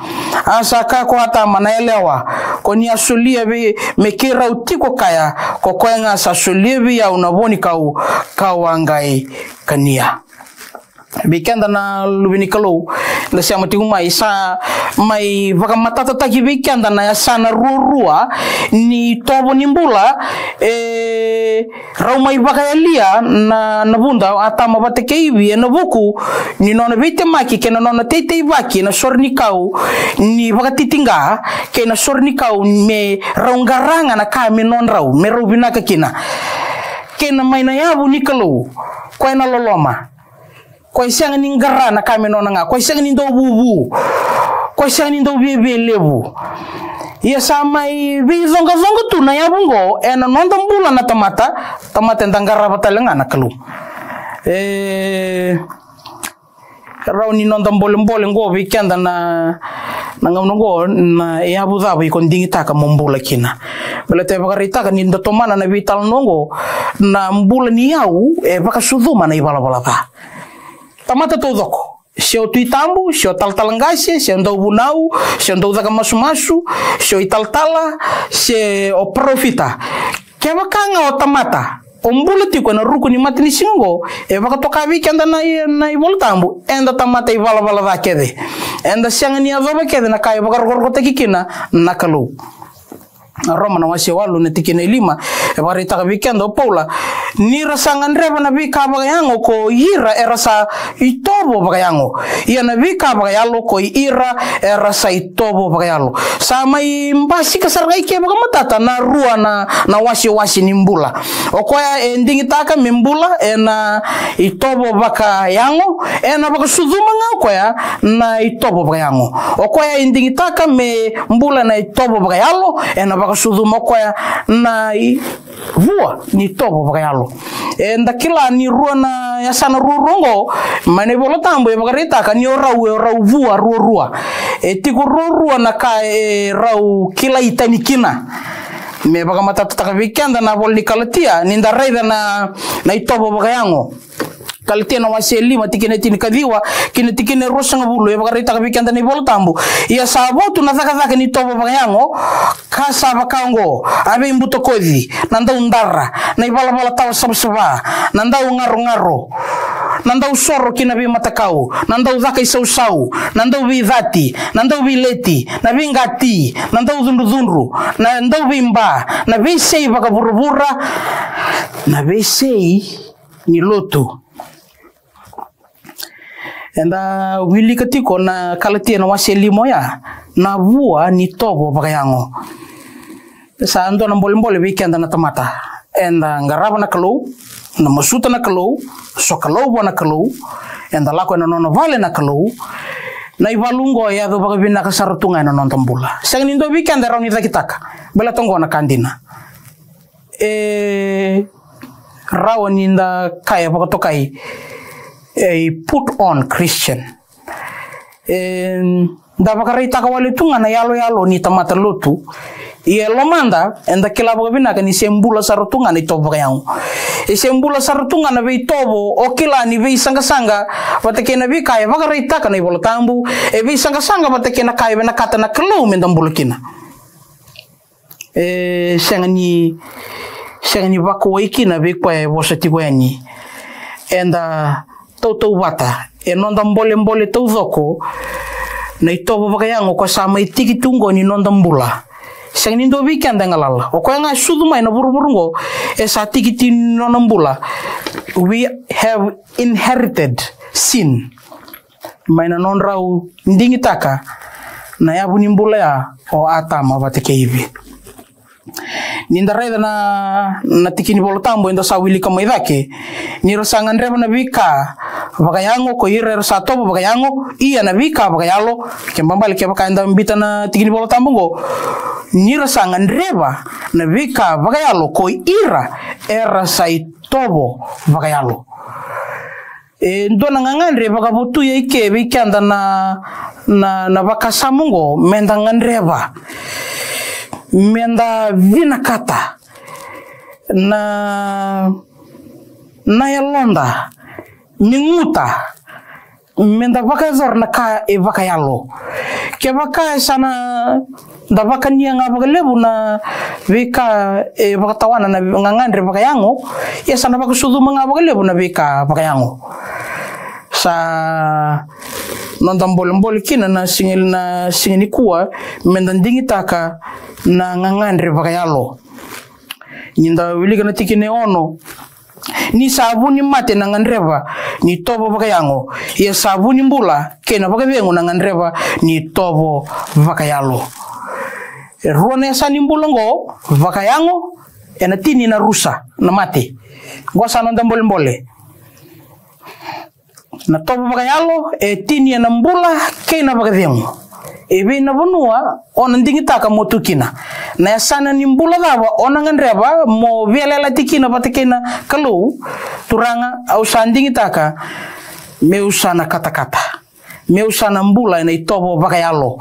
A sa kaya ko Atama, "Na yalewa, ko ni a solia vei me keirau tiko kaya, ko koya ga sa solia vei au na vo ni kau, kau a qai kania." Vei keda na luve ni Kalou, da sema tiko mai, sa mai vakamatatataki vei keda na yasana ruarua ni itovo ni bula, e rau mai vakayalia na, na vuda o Atama vata kei Ivi ena vuku ni nona veitemaki kei na nona teiteivaki na sore ni kau ni vakatitiqa, kei na sore ni kau me rau qara ga na ka me nodrau, me rau vinaka kina. Kei na mai na yavu ni Kalou, koya na loloma. Koya e sega ni qara na ka me nona ga, koya e sega ni dau vuvu, koya e sega ni dau viavia levu. Ia sa mai veicoqacoqa tu na yavu oqo ena noda bula na tamata, tamata eda qarava tale ga na Kalou. E rawa ni noda bolebole oqo vei keda na, na gauna oqo, na yavu cava iko digitaka mo bula kina. Baleta e vakaraitaka ni da tomana na veitalanoa oqo, na bula ni yau e vakasucuma na ivalavala ca. Tamata taucoko, se o Tui Tabu, se o talatala qase, se o dauvunau, se o daucaka masumasu, se o italatala, se o parofita. Kevaka ga o tamata, o bula tiko ena ruku ni matanisiga oqo, e vakatoka vei keda na, na iVola Tabu, eda tamata ivalavala ca kece. Eda sega ni yacova kece na ka e vakarokorokotaki kina na Kalou. Roma na wase walu na tikina e lima, e vakaraitaka vei keda o Paula, ni ra sa gadreva na veika vakayago ko ira era sa itovo vakayago, ia na veika vakayalo ko ira era sa itovo vakayalo. Sa mai basika sara ga i ke vakamatata na rua na, na wasewase ni bula. O koya e digitaka me bula ena itovo vakayago, ena vakasucuma ga o koya na itovo vakayago. O koya e digitaka me bula na itovo vakayalo, ena vakasucuma o koya na i vua ni tovo vakayalo. Eda kila ni rua na yasana ruarua oqo, mai na iVola Tabu e vakaraitaka ni o rau, e o rau vua ruarua. E tiko ruarua na ka e rau kilai tani kina. Me vakamatatataka vei keda na ivola ni Kalatia, ni da raica na, na itovo vakayago. Kalatia na wase e lima, tikina e tinikaciwa kei na tikina e ruasagavulu, e vakaraitaka vei keda na iVola Tabu. Ia sa votu na cakacaka ni tovo vakayago, ka sa vaka oqo: a veibutakoci, na daudara, na ivalavala tawa savasava, na daugarogaro, na dausoro ki na veimatakau, na daucaka isausau, na dauveicati, na dauveileti, na veiqati, na daucudrucudru, na dauveiba, na veisei vakavuravura, na veisei ni lotu. Eda wilika tiko na Kalatia na wase lima oya, na vua ni tovo vakayago. Sa dua na bolebole vei keda na tamata. Eda qarava na Kalou, da masuta na Kalou, sokalou vua na Kalou, eda lako ena nona vale na Kalou. Na ivalu oqo e yaco vakavinaka sara tu ga ena noda bula. Sega ni dua vei keda e rawa ni cakitaka, baleta oqo na ka dina. E rawa ni da kaya vakatokai, e, put on Christian. E, da vakaraitaka wale tu ga na yaloyalo ni tamata lotu, Ia e lomada, eda kila vakavinaka ni se bula sara tu ga na itovo vakayago. E se bula sara tu ga na veitovo, o kila ni veisaqasaqa vata kei na veika e vakaraitaka na iVola Tabu, e veisaqasaqa vata kei na ka e vinakata na Kalou meda bula kina. E sega ni, sega ni vakauwai kina vei koya e vosa tiko yani. Eda tautauvata, e noda bolebole taucoko na itovo vakayago ko sa mai tiki tu oqo ni noda bula. Sega ni dua vei keda e galala. O koya ga e sucu mai na vuravura oqo, e sa tiki tu ni nona bula. We have inherited sin. Mai na nodrau digitaka na yavu ni bula ya o Atama vata kei Ivi. Ni da raica na, na tiki ni Vola Tabu eda sa wilika mai cake, ni ra sa gadreva na veika vakayago ko ira era sa tovo vakayago, ia na veika vakayalo, ke babale kevaka eda bita na tiki ni Vola Tabu oqo, ni ra sa gadreva na veika vakayalo ko ira era sa itovo vakayalo. E dua na gagadre vakavotui eke vei keda na, na, na vakasama oqo, meda gadreva, meda vinakata na, na yaloda, ni guta, meda vakayacora na ka e vakayalo. Kevaka e sa na da vakania ga vakalevu na veika e vakatawana na gagadre vakayago, ia sa na vakasucuma ga vakalevu na veika vakayago. Sa noda bolebole kina na siga, na siga nikua, meda digitaka na gagadre vakayalo. Ni da wilika na tikina e ono, ni sa vu ni mate na gadreva ni tovo vakayago, ia sa vu ni bula kei na vakacegu na gadreva ni tovo vakayalo. E rua na yasa ni bula oqo, vakayago, ena tini na rusa, na mate. Oqo sa noda bolebole. Na tovo vakayalo e tini ena bula kei na vakacegu. E vei na vanua o na digitaka mo tu kina? Na yasana ni bula cava o na gadreva mo veiyalayalati kina vata kei na Kalou? Turaga, au sa digitaka meu sa na katakata, meu sa na bula ena itovo vakayalo.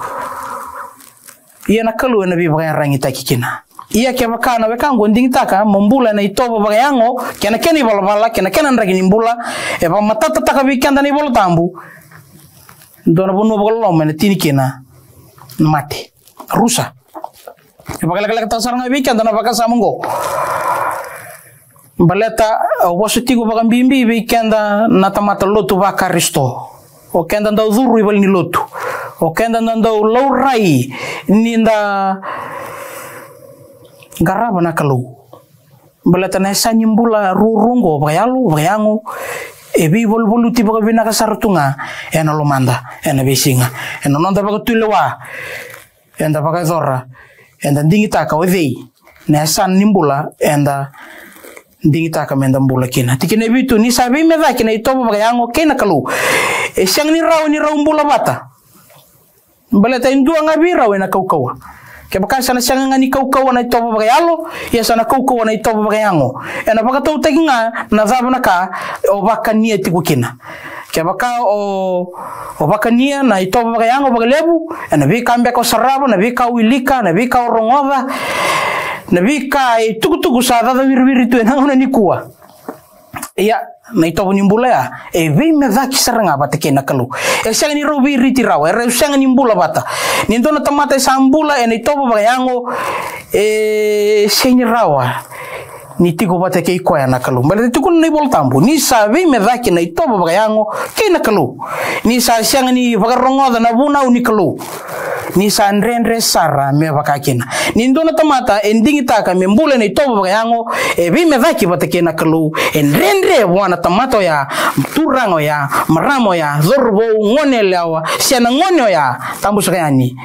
Ia na Kalou ena veivakayaragitaki kina. Ia kevaka na wekaqu o digitaka mo bula ena itovo vakayago, kei na kena ivalavala, kei na kena draki ni bula, e vakamatatataka vei keda na iVola Tabu. Dua na vanua vakaloloma ena tini kina na mate. Rusa. E vakalekalekataka sara ga vei keda na vakasama oqo. Baleta, au vosa tiko vakabibi vei keda na tamata lotu vaKarisito. O keda dau curu i valenilotu. O keda da dau laurai ni da qarava na Kalou. Baleta na yasa ni bula ruarua oqo, vakayalo, vakayago, e veivaluvaluti vakavinaka sara tu ga ena lomada, ena veisiga. Ena noda vakatulewa, eda vakayacora, eda digitaka o cei na yasana ni bula eda digitaka meda bula kina. Tikina e vitu, ni sa veimecaki na itovo vakayago kei na Kalou, e sega ni rawa ni rau bula vata. Baleta e dua ga vei rau ena kaukauwa. Kevaka sa na sega ga ni kaukauwa na itovo vakayalo, ia sa na kaukauwa na itovo vakayago. Ena vakatautaki ga na cava na ka o vakania tiko kina. Kevaka o, o vakania na itovo vakayago vakalevu, ena veika beka o sarava, na veika o wilika, na veika o rogoca, na veika e tukutuku sa cacawiriwiri tu ena gauna nikua. Ia, na itovo ni bula ya, e veimecaki sara ga vata kei na Kalou. E sega ni rau veiriti rawa, e rau sega ni bula vata. Ni dua na tamata e sa bula ena itovo vakayago, e sega ni rawa ni tiko vata kei koya na Kalou. Baleta e tukuna na iVola Tabu, ni sa veimecaki na itovo vakayago kei na Kalou. Ni sa sega ni vakarogoca na vunau ni Kalou. Ni sa dredre sara me vaka kina. Ni dua na tamata e digitaka me bula ena itovo vakayago, e veimecaki vata kei na Kalou, e dredre vua na tamata oya, turaga oya, marama oya, cauravou, gone yalewa, se na gone oya, tabu saka yani,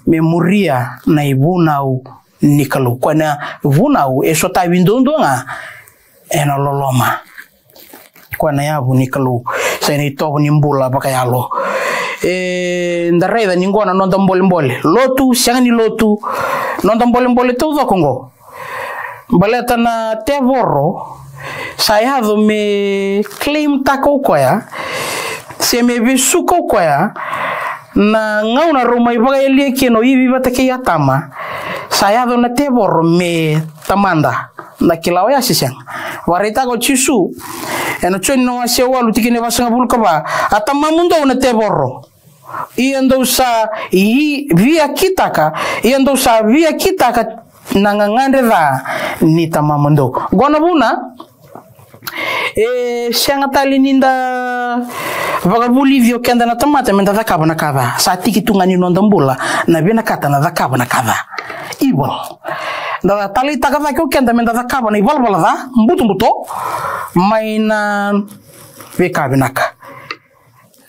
me muria na ivunau ni Kalou. Koya na vunau e sotavi duadua ga ena loloma. Koya na yavu ni Kalou, sa ena itovo ni bula vakayalo. E, da raica ni qo na noda bolebole. Lotu, sega ni lotu, noda bolebole taucoko qo. Baleta na tevoro, sa yaco me claim taka o koya, se me vesuka o koya, na gauna rau mai vakayalia kina o Ivi vata kei Atama, Sa yaco na tevoro me tamada. Da kila oya se sega? Vakaraitaka o Jisu ena Joni na wase walu tikina e vasagavulu ka va, a tamamudou na tevoro. Ia dou sa i, via kitaka, ia dou sa via kitaka na gagadre ca ni tamamudou. Qo na vuna e sega tale ni da vakavulici o keda na tamata me da cakava na ka ca. Sa tiki tu ga ni noda bula na vinakata na cakava na ka ca. Evil. Da taleitaka cake o keda me da cakava na ivalavala ca, butobuto, mai na veika vinaka.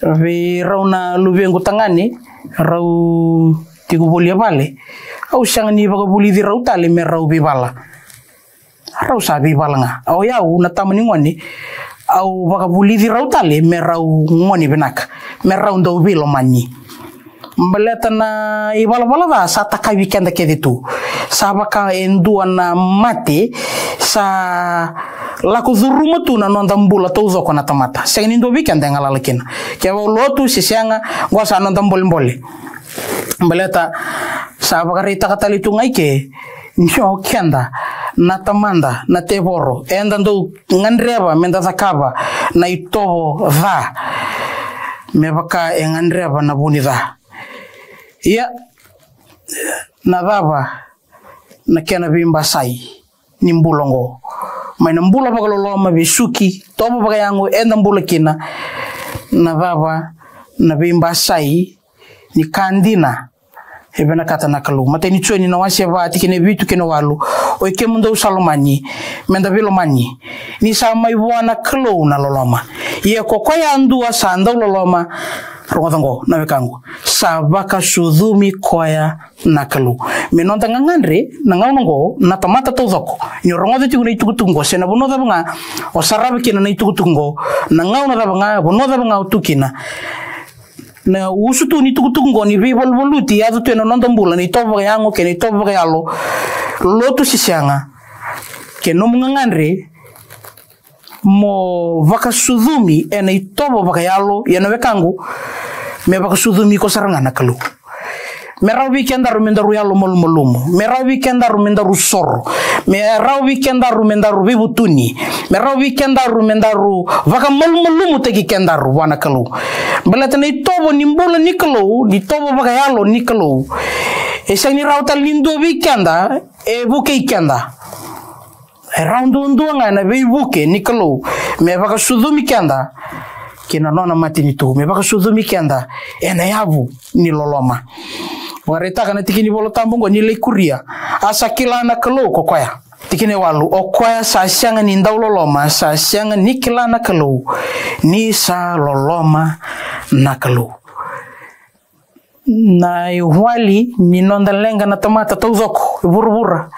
Vei rau na luvequ tagane, rau tiko voli e vale. Au sega ni vakavulici rau tale me rau veivala. Rau sa veivala ga. O yau na tama ni gone, au vakavulici rau tale me rau gone vinaka, me rau dau veilomani. Baleta na ivalavala ca sa takavi keda kece tu. Sa vaka e dua na mate sa lako curuma tu na noda bula taucoko na tamata. Sega ni dua vei keda e galala kina. Kevaka o lotu se sega, qo sa noda bolebole. Baleta sa vakaraitaka tale tu ga i ke ni o keda na tamada na tevoro, eda dau gadreva me da cakava na itovo ca me vaka e gadreva na vu ni ca. Ia, na cava na kena veibasai ni bula oqo? Mai na bula vakaloloma, vesuki, tovo vakayago eda bula kina, na cava na veibasai ni ka dina e vinakata na Kalou? Matai ni Joni na wase va tikina e vitu kei na walu. Oi kemudou sa lomani, me da veilomani, ni sa mai vua na Kalou na loloma. Ia ko koya yadua sa dau loloma, rogoca oqo na wekaqu, sa vakasucumi koya na Kalou. Me noda gagadre na gauna oqo na tamata taucoko, ni o rogoca tiko na itukutuku oqo se na vanua cava ga o sarava kina na itukutuku oqo, na gauna cava ga, vanua cava ga o tu kina, na usutu ni tukutuku oqo ni veivaluvaluti e yaco tu ena noda bula, na itovo vakayago kei na itovo vakayalo, lotu se sega, ke nomu gagadre mo vakasucumi ena itovo vakayalo, ia na wekaqu, me vakasucumi iko sara ga na Kalou. Me rawa vei kedaru me daru yalomalumalumu, me rawa vei kedaru me daru soro, me rawa vei kedaru me daru veivutuni, me rawa vei kedaru me daru vakamalumalumutaki kedaru vua na Kalou. Baleta na itovo ni bula ni Kalou, ni itovo vakayalo ni Kalou, e sega ni rawa tale ni dua vei keda e vukei keda. E rawa duadua ga na veivuke ni Kalou me vakasucumi keda ki na nona matanitu, me vakasucumi keda ena yavu ni loloma. Vakaraitaka na tiki ni Vola Tabu oqo ni lai kuria, a sa kila na Kalou ko koya. Tikina e walu, o koya sa sega ni dau loloma sa sega ni kila na Kalou, ni sa loloma na Kalou. Na iwali ni noda leqa na tamata taucoko e vuravura,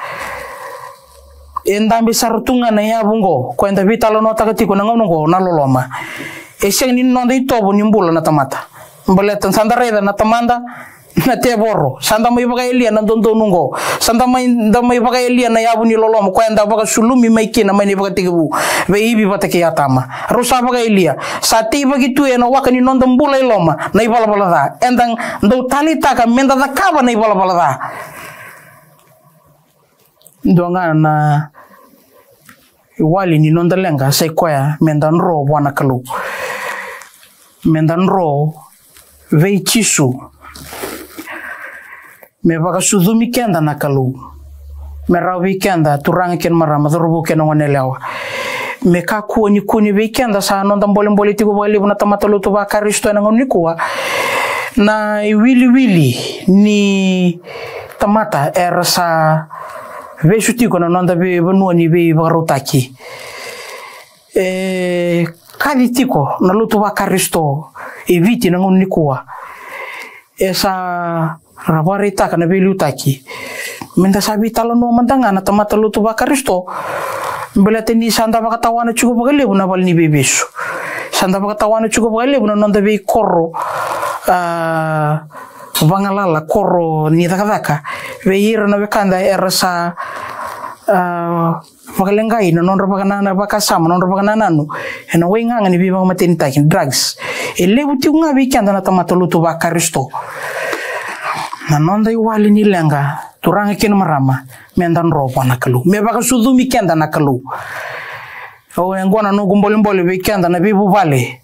e dabe sara tu ga na yavu oqo ko eda veitalanoataka tiko na gauna oqo, na loloma. E sega ni noda itovo ni bula na tamata. Baleta sa da raica na tamada na tevoro, sa da mai vakayalia na dodonu oqo, sa da mai, da mai vakayalia na yavu ni loloma ko eda vakasulumi mai kina mai na ivakatekivu vei Ivi vata kei Atama. Rau sa vakayalia, sa teivaki tu ena waka ni noda bula e loma na ivalavala ca. Eda dau taleitaka me da cakava na ivalavala ca. Dua ga na iwali ni noda leqa sa i koya me da dro vua na Kalou, me da dro vei Jisu. Me vakasucumi keda na Kalou. Me rawa vei keda, turaga kei na marama, cauravou kei na goneyalewa, me kakua ni kune vei keda, sa noda bolebole tiko vakalevu na tamata lotu vaKarisito ena gauna nikua, na iwiliwili ni tamata era sa vesu tiko na noda veivanua ni veivakarautaki. E kaci tiko na lotu vaKarisito e Viti na gauna nikua. E sa ra vakaraitaka na veiliutaki me da sa veitalanoa mada ga na tamata lotu vaKarisito. Baleta ni sa da vakatawana tiko vakalevu na vale ni veivesu, sa da vakatawana tiko vakalevu na noda veikoro, a, vagalala, koro ni cakacaka, vei ira na wekada era sa, a, vakaleqai na nodra vakanana, vakasama, nodra vakanananu ena waigaga ni veivakamatenitaki, drugs. E levu tiko ga vei keda na tamata lotu vaKarisito na noda iwali ni leqa Turaga kei na marama, me da dro vua na Kalou, me vakasucumi keda na Kalou. Au e qo na noqu bolebole vei keda na veivuvale,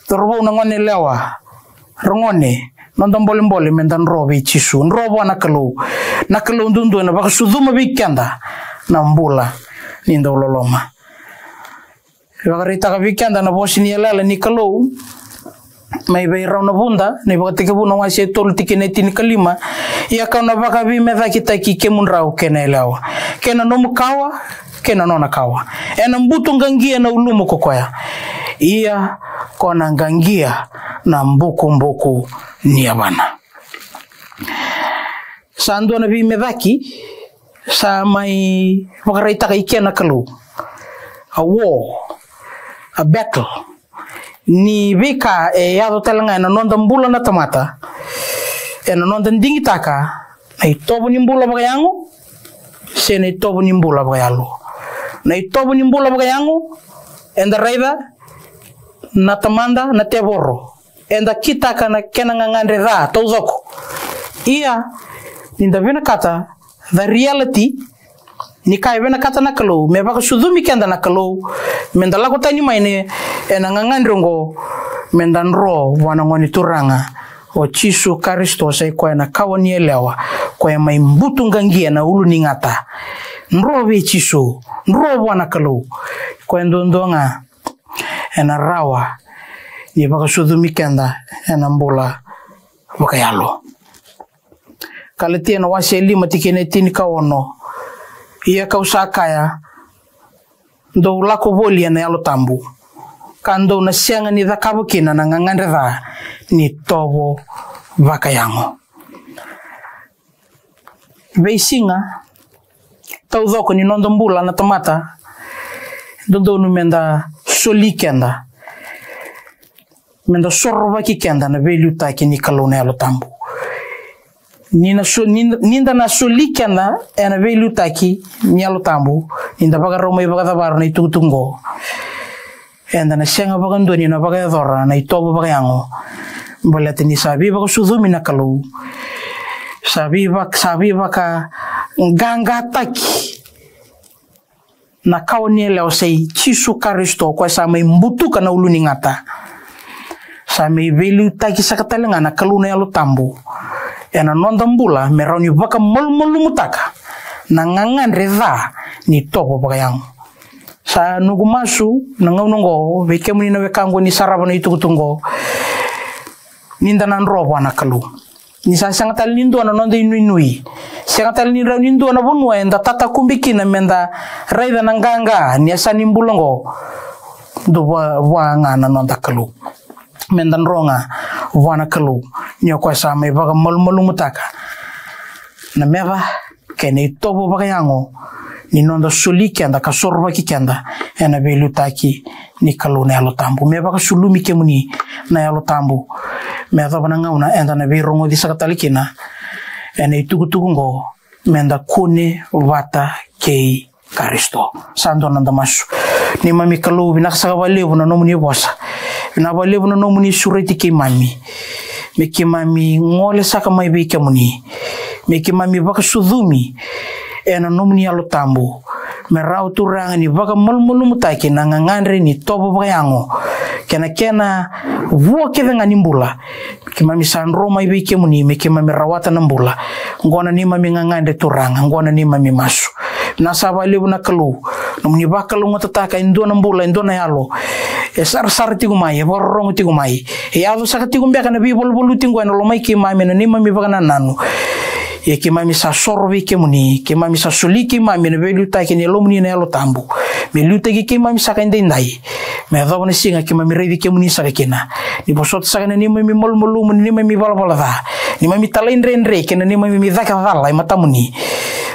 cauravou, na gone yalewa, ragone, noda bolebole me da dro vei Jisu, dro vua na Kalou. Na Kalou duadua ena vakasucuma vei keda na bula ni dau loloma. E vakaraitaka vei keda na vosa ni yalayala ni Kalou mai vei Rau na Vuda, na iVakatekivu na wase e tolu tikina e tinikalima: Ia kau na vakaveimecakitaki kemudrau kei na yalewa, kei na nomu kawa kei na nona kawa. Ena butu qaqiya na ulumu ko koya, ia ko na qaqiya na bukubuku ni yavana. Sa dua na veimecaki sa mai vakaraitaka i ke na Kalou. A war, a battle. Ni veika e yaco tale ga ena noda bula na tamata, ena noda digitaka na itovo ni bula vakayago se na itovo ni bula vakayalo. Na itovo ni bula vakayago, eda raica na tamada na tevoro, eda kitaka na kena gagadre ca taucoko. Ia, ni da vinakata, the reality, ni ka e vinakata na Kalou, me vakasucumi keda na Kalou, me da lako tani mai ne, ena gagadre oqo, me da dro vua na Gone Turaga o Jisu Karisito, sa i koya na kawa ni yalewa, koya mai butu qaqiya na ulu ni gata. Dro vei Jisu, dro vua na Kalou. Koya duadua ga ena rawa ni vakasucumi keda ena bula vakayalo. Kalatia na wase e lima tikina e tinikaono: Ia kau sa kaya, dou lako voli ena Yalo Tabu, ka dou na sega ni cakava kina na gagadre ca ni tovo vakayago. Veisiga taucoko ni noda bula na tamata, dodonu me da soli keda, me da sorovaki keda na veiliutaki ni Kalou na Yalo Tabu. Ni na so-, ni, ni da na soli keda ena veiliutaki ni Yalo Tabu, ni da vakarau mai vakacavara na itukutuku oqo, eda na sega vakadua ni na vakayacora na itovo vakayago, baleta ni sa veivakasucumi na Kalou, sa veivak-, sa veivakaqaqataki na kawa ni yalewa, sa i Jisu Karisito, koya sa mai butuka na ulu ni gata. Sa mai veiliutaki saka tale ga na Kalou na Yalo Tabu ena noda bula, me rawa ni vakamalumalumutaka na gagadre ca ni tovo vakayago. Sa noqu masu na gauna oqo vei kemuni na wekaqu ni sarava na itukutuku oqo, ni da na dro vua na Kalou. Ni sa sega tale ni dua na noda inuinui, sega tale ni rawa ni dua na vanua eda tatakube kina me da raica na qaqa ni yasa ni bula oqo, dua vua ga na noda Kalou. Me da dro ga vua na Kalou, ni o koya sa mai vakamalumalumutaka na meca kei na itovo vakayago ni noda soli keda ka sorovaki keda ena veiliutaki ni Kalou na Yalo Tabu. Me vakasulumi kemuni na Yalo Tabu, me yacova na gauna eda na veirogoci saka tale kina ena itukutuku oqo, me da kune vata kei Karisito. Sa dua na noda masu. Neimami Kalou, vinaka saka vakalevu na nomuni vosa. Vinaka vakalevu na nomuni sureti keimami, me keimami gole saka mai vei kemuni, me keimami vakasucumi ena nomuni Yalo Tabu, me rawa, Turaga, ni vakamalumalumutaki na gagadre ni tovo vakayago kei na kena vua kece ga ni bula. Keimami sa dro mai vei kemuni me keimami rawata na bula. Oqo na neimami gagadre, Turaga, oqo na neimami masu. Vinaka saka vakalevu na Kalou, nomuni vakalougatataka e dua na bula, e dua na yalo e sarasara tiko mai, e vakarorogo tiko mai, e yaco saka tiko beka na veivaluvaluti oqo ena loma i keimami, ena neimami vakanananu. Ia keimami sa soro vei kemuni, keimami sa soli keimami ena veiliutaki ni Yalomuni na Yalo Tabu, me liutaki keimami saka edaidai, me yacova na siga keimami raici kemuni saka kina. Ni vosota saka na neimami malumalumu, na neimami valavala ca, neimami talaidredre kei na neimami caka cala e matamuni.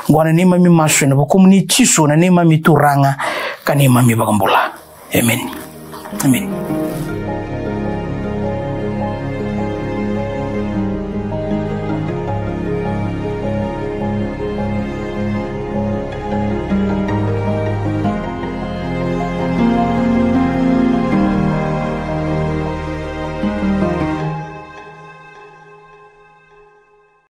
Oqo na neimami masu ena vukumuni Jisu, na neimami Turaga ka neimami iVakabula. Emeni. Emeni.